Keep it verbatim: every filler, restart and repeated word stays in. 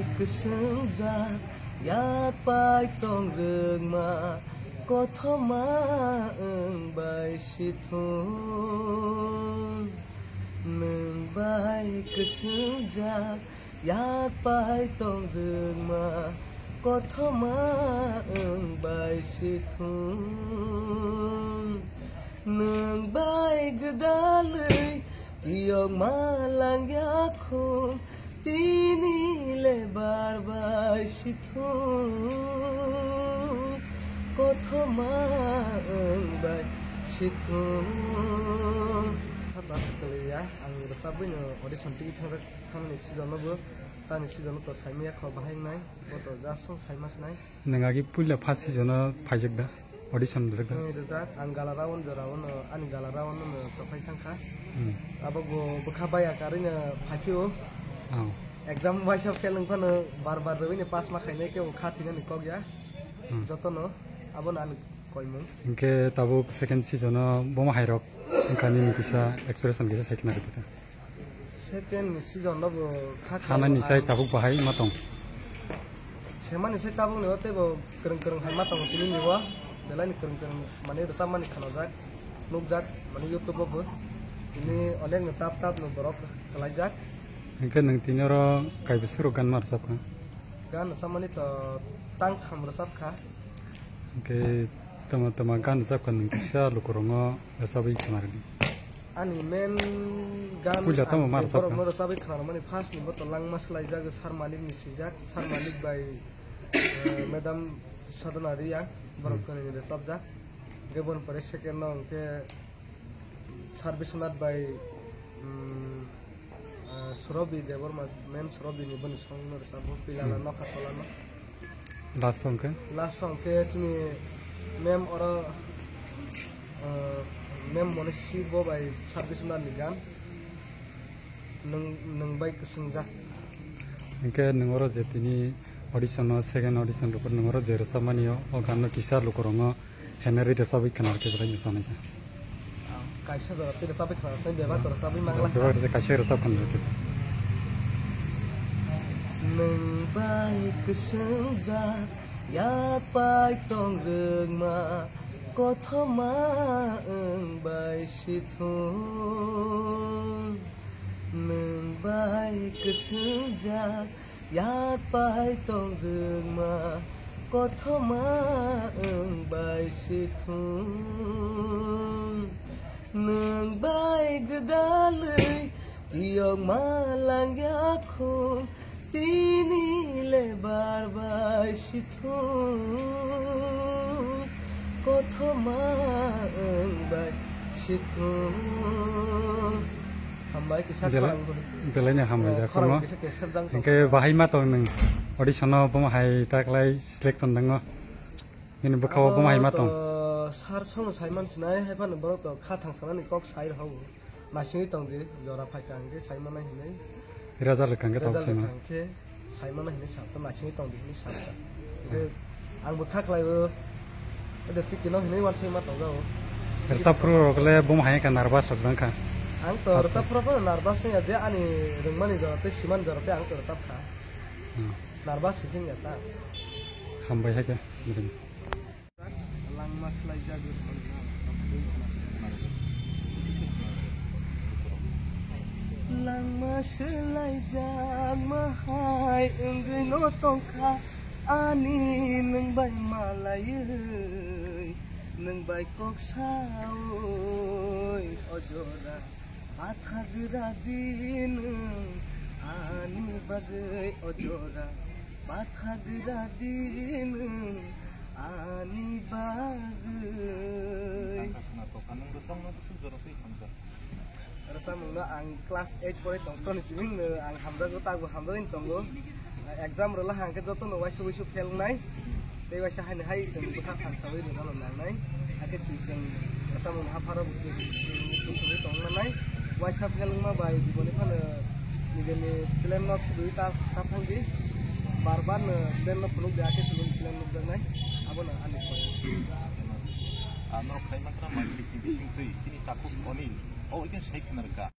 Kwswngjak yak pai tong rwngma, kothoma wng bai sithung. Nwng bai kwswngjak yak pai tong rwngma, kothoma wng bai sithung. Nwng bai gwdalwi phiyokma langya khum, tini le bar bai sithung, kothoma wng bai sithung. Hato aswk kwlaiya, ang rwchabwino audition twi thangjak, thangnani season-o bo, tani season-o to saimaya kho bahai wngnai, bo to just song saima sinai. Nwng agi puila first season-o phaijak da? Audition rijak da? Nwng rijak, ang gala round jora o no, ani gala round no chokhai thangkha. Hmm. Abo bo bwkha baya karwi no phaikhe o. Oh. Exam waisa fail wngphano bar bar rwui no pass ma khainai khe bo kha thwinani kok ya. Hmm. Jotono abo no ani koimung. Hinkhe tabuk second season-o bomo hairok wngkha nini kisa expression kisa sai khna rwdi ta. Second ni season no bo kha khanani khlaibo sai ang tabuk bahai ma tong. Semani sai tabuk ni o tei bo kwrwng kwrwng hai ma tongo tini ni o. Belai ni kwrwng kwrwng mani rwchapmani khanajak, nukjak mani YouTube o bo. Tini onek no tap tap no borok kwlaijak. Hinkhe nwng tini oro kaibwswk rok gan ma rwchapkha? Gan rwchapmani to tang tham rwchapkha. Hinkhe tama tama gan rwchapkha nwng kisa lukurokno rwchabwi khna rwdi. Ani main gan puila tamo ang ma rwchapkha? Borokno rwchabwi khna rwmani first ni bo to langma swlaijak Sir Malik ni swijak, Sir Malik bai, eh, Madam Sadhana Riya, borok kwnwi ni rwchapjak. Hinkhe boni pore second no hinkhe Sir Biswanath bai, mm, ah, Surobi Debbarma, ma'am Surobi ni boni song no rwchapbo, Pilala Nokha Tolano. Last song khe? Last song khe chini ma'am oro, ah, ma'am Monisi bo bai Sir Biswanath ni gan. Nwng, nwng bai kwswngjak. Hinkhe nwng oro je tini audition o, second audition report nwng oro je rwchapmani o, o gan no kisa lukurokno Henry rwchabwi khna rwkhe belai ni sanai kha. Kaisa jora twi rwchabwi khna rwsai, bebak rwchabwi mangla kha. Bebak rwchabwi kaisa rwchap khna rwkhe. Nwng bai kwswngjak yak pai tong rwngma, kothoma wng bai sithung. Nwng bai kwswngjak yak pai tong rwngma, kothoma wng bai sithung. Nwng bai gwdalwi phiyokma langya khum, tini le bar bai sithung, kothoma wng bai sithung. Hambai kisa belai, khorang bo. Belai ni hambai eh, da khorang khorang. Kisa kesep dang tong. Hinkhe bahai ma tong nwng audition o bomo hai ta khlai selection dango. Nini bwkha o bomo hai ma tong. Sar song sai man sinai hai phano borok to kha thang sanani kok sai rw hao. Naisingwi tong di, jora phaikha hwnkhe sai manai hinwi. Result rwkha hwnkhe tong result sai rwkha man. Hwnkhe sai manai hinwi sa, to naisingwi tong di hinwi sa. Hwnkhe ang bo kha khlai o, ede tiki no hinwi wansai ma tong jao. Rwchapphru rok le bum hai kha nervous rok jang kha. Ang to rwchapphru rok no nervous wngya je ani rwngmani jora tei simani jora tei ang to rwchap kha. Hmm. Nervous se wngya ta. Hambai hai khe. Langma swlaijak. Langma swlaijakma hai wngwi no tongkha ani nwng bai malaiwi, nwng bai kok sawi o jora. Pathagra di nwng ani bagwi o jora, pathagra di nwng ani bagwi. Rwchapmungno ang class eight pore tongphuru ni simi ang hamjakgo, takbo hamjagwi tongo. Exam rwla hangkhe jotono waisa waisa fail wngnai. Tei waisa haino hai chwng bwkha thansawi rwna nangnai. Hakhe se chwng rwchapmung hapharo bo twi twi twi tongna nai. Waisa fail wngma bai jiboni phano nijeni plan no khibiwi ta, ta thangdi. Bar bar no plan no phunukdi, hakhe se nini plan nukjaknai. Abono ani point. Ano khaima khna mai twi twi twi twi tini takhuk Anil. O ikhe sai khna rwkha.